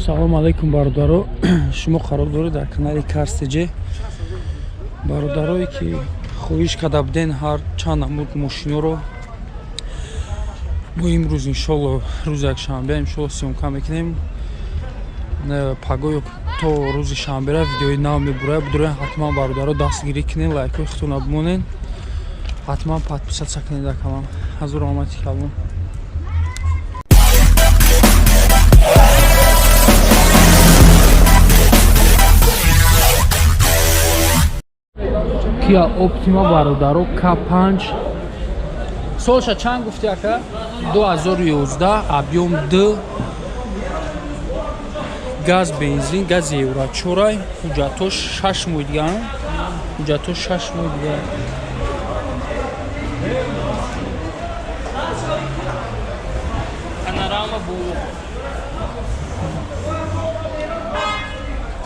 Салом алейкум, бародаро. Шумо қарор доред дар канали Карстеҷе. Бародарое ки хоҳиш карда буден ҳар чанд намуд мошиноро, мо имрӯз, иншолло, рӯзи якшанбе, иншолло, съёмка мекунем. Пагоҳ то рӯзи шанбера видеои нав мебурад. Будурен ҳатман, бародаро, дастгирӣ кунен, лайкҳои худтонро бимонен, ҳатман подписаться кунед дар канал. Ҳазур омади калон. Kia Optima, бародаро, К5. Солша чанд гуфти, ака? 2011, объём 2, газ, бензин, газ евро 4, ҳуҷҷатош 6 моҳи дига, ҳуҷҷатош 6 моҳи дига. Панорама боло.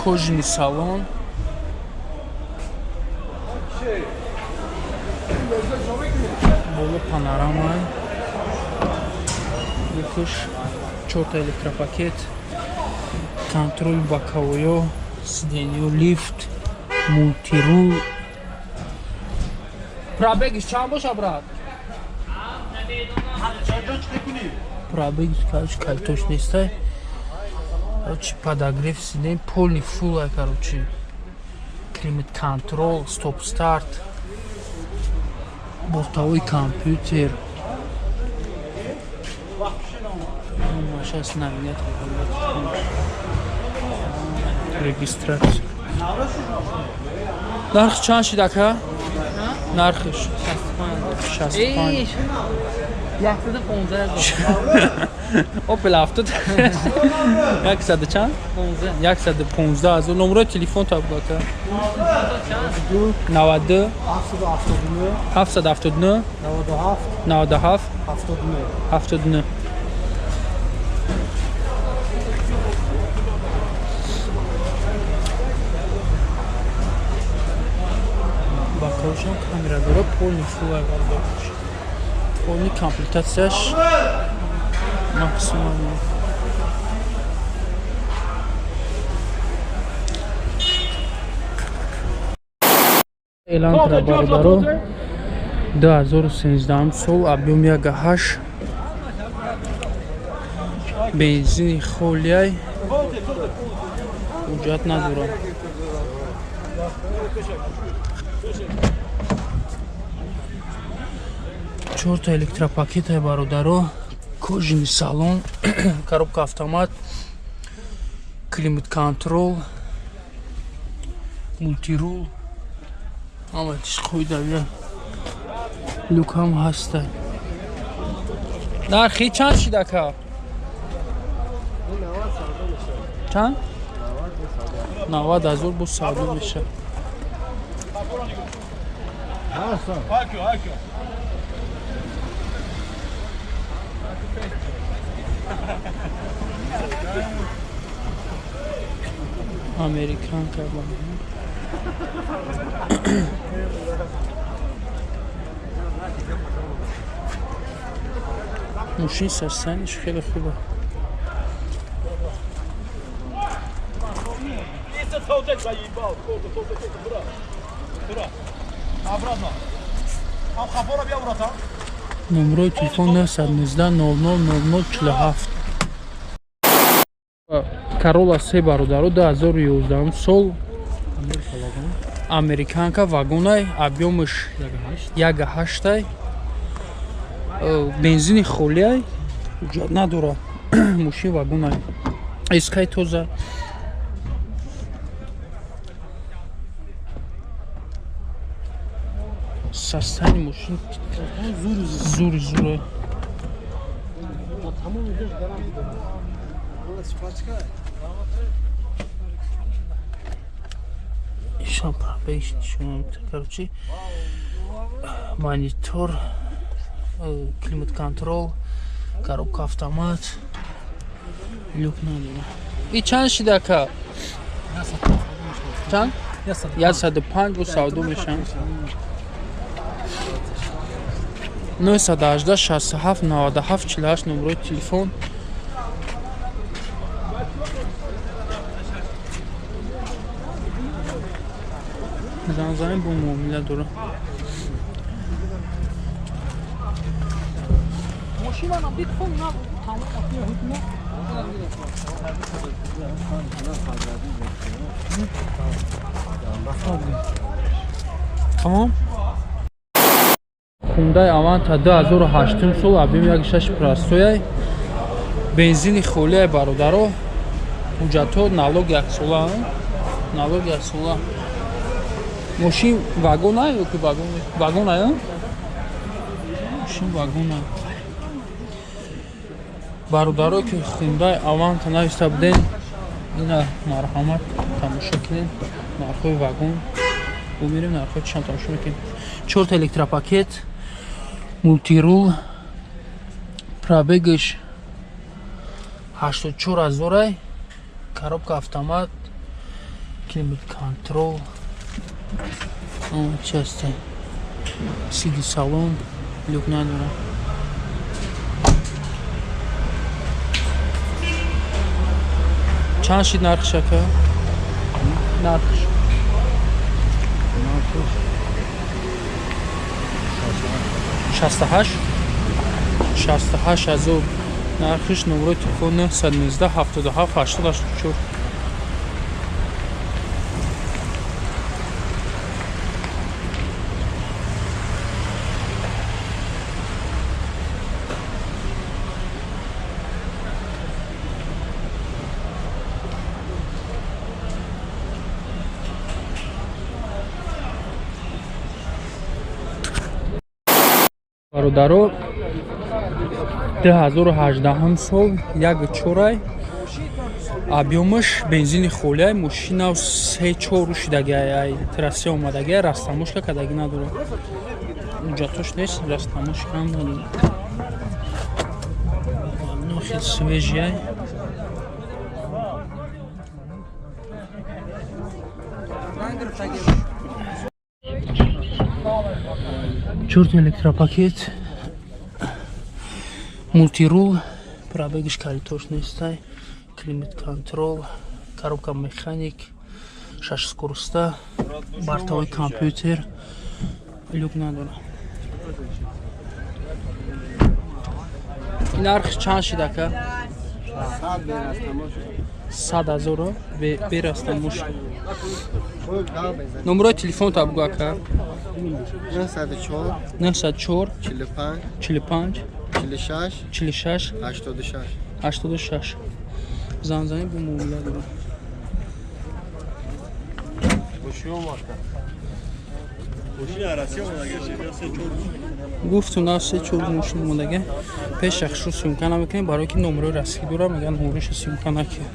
Кожаный салон. Боло панорама. Люкш, чорта электропакет, контроль боковоё, сиденьё, лифт, мультирул. Пробегиш чанд боша, брат? Пробегиш, короче, калтош нестай. Короче, подогрев сидень, полный фул, короче. Климат контрол, стоп старт, бортовой компьютер. Сейчас навигатор. Регистрация. Нарх чанд шид, ака? Нархиш? 65. 115. Опел 70. Яксаду чанд? 115 ҳазор. Номерои телефон та буд, ака? 92 779 97 79. Бакаушам камера дора, полный фул, агар полный комплектацияш максимально. Элантра, бародаро, 2013 сол, объём 1,8, бензини холияй, ҳуҷҷат надорам. Чорта электропакетай, бародаро, кожаный салон, коробка автомат, климат контрол, мультирул, ҳама чиз қоидавия, люк ҳам ҳаста. Нархи чанд шид, ака? Чанд? 90 ҳазор, бо савдо мешавад. Американка. Мошин сарсаниш хеле хуба. Номерои телефон 919 00 00 47. Карола се, бародаро, 2011 сол, американка, вагонай, объёмаш 1,8, бензини холиай, ҳуҷҷат надорад. Мошин вагонай, эскаи тоза. Састани мошин зури зура. Ишам пробегиш нишон. Короче, монитор, климат контрол, коробка автомат, люк надора. И чанд шид, ака? Чанд? 105, бо савдо мешаванд. 918 67 97 48 номерои телефон. Занг бо муомила дора. Тамом. Хундай Аванта 2008 сол, объем 1.6, простой, бензини холияй, бародаро. Ҳуҷҷатҳо, налог яксола, налог яксола. Мошин вагон ай ёки вагон, вагон ай? Мошин вагон ай. Бародаро, ки Хундай Аванта нависта буден, ина марҳамат, тамошо кунед. Нархҳои вагон бумерем, нархҳои чишам тамошо мекунем. Чорта электропакет, мультирул, пробег аш 84 ҳазорай, коробка автомат, климат контрол, чи ҳасте, сиди салон, люк надорад. Чанд шид нархш, ака? Нархш? 68, 68 ҳазор нархиш. Номерои телефон 919 77 80 84. Бародаро, 2018 сол, як чорай объём аш, бензини холиай. Мошина се чор рӯшидагиай, ай трассе омадагиай, растаможка кадаги надорад, ҳуҷҷатош нест, растаможка ам надорад. Хел свежий ай. Чорта электропакет, мультирул, пробег иш калитош нестай, климат контрол, коробка механик, шаш скорость а, бортовой компьютер, люк надорад. Нарх чанд шид, ака? 100 ҳазоро берастамош. Номерои телефонта бугу, ака. 904 904 45 45 46 46 86. 86. Занг занӣ, бо муомила дорам. Гуфту на се чор мошин омадага. Пеш яхшу съёмка намекунем, барое ки номерои расӣ дора, мегӯянд номероша съёмка накунем.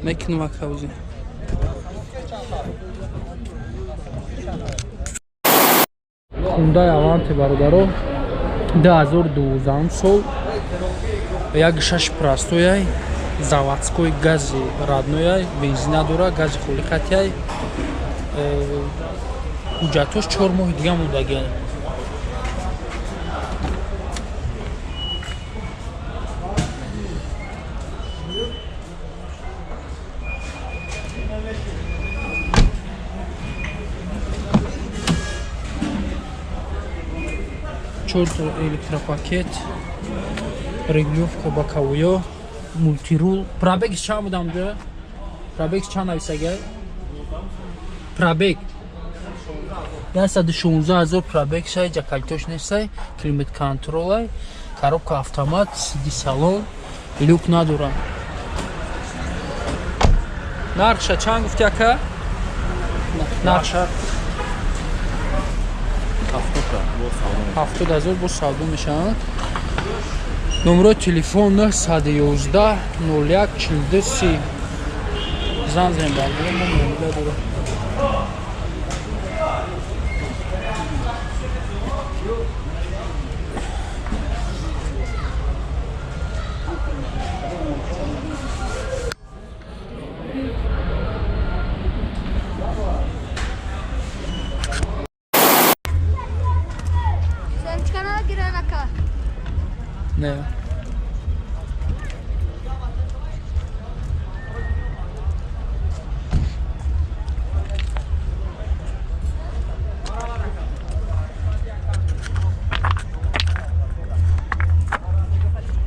Мекунам, ака, ози. Хундай Аванте, бародаро, 2012 сол, як шаш, простой ай, заводской, гази родной ай, бензин надора, гази холихатиай. Ҳуҷҷатош 4 моҳи дига мондагиай. Чорта электропакет, регулировка боковой, мультирул. Пробег чанд будам ҷо? Пробег чанд нависагай? Пробег 116 ҳазор пробег шай, ҷакалтош нестай, климат контрол ай, коробка автомат, сиди салон, люк надорам. Нархша чанд гуфти, ака? Нархша? 70 ҳазор, бо савдо мешаванд. Номерои телефон 911 01 42 30. Занг занем, бародаро, мо муомила дорем. Sen kanala giren aka. Не.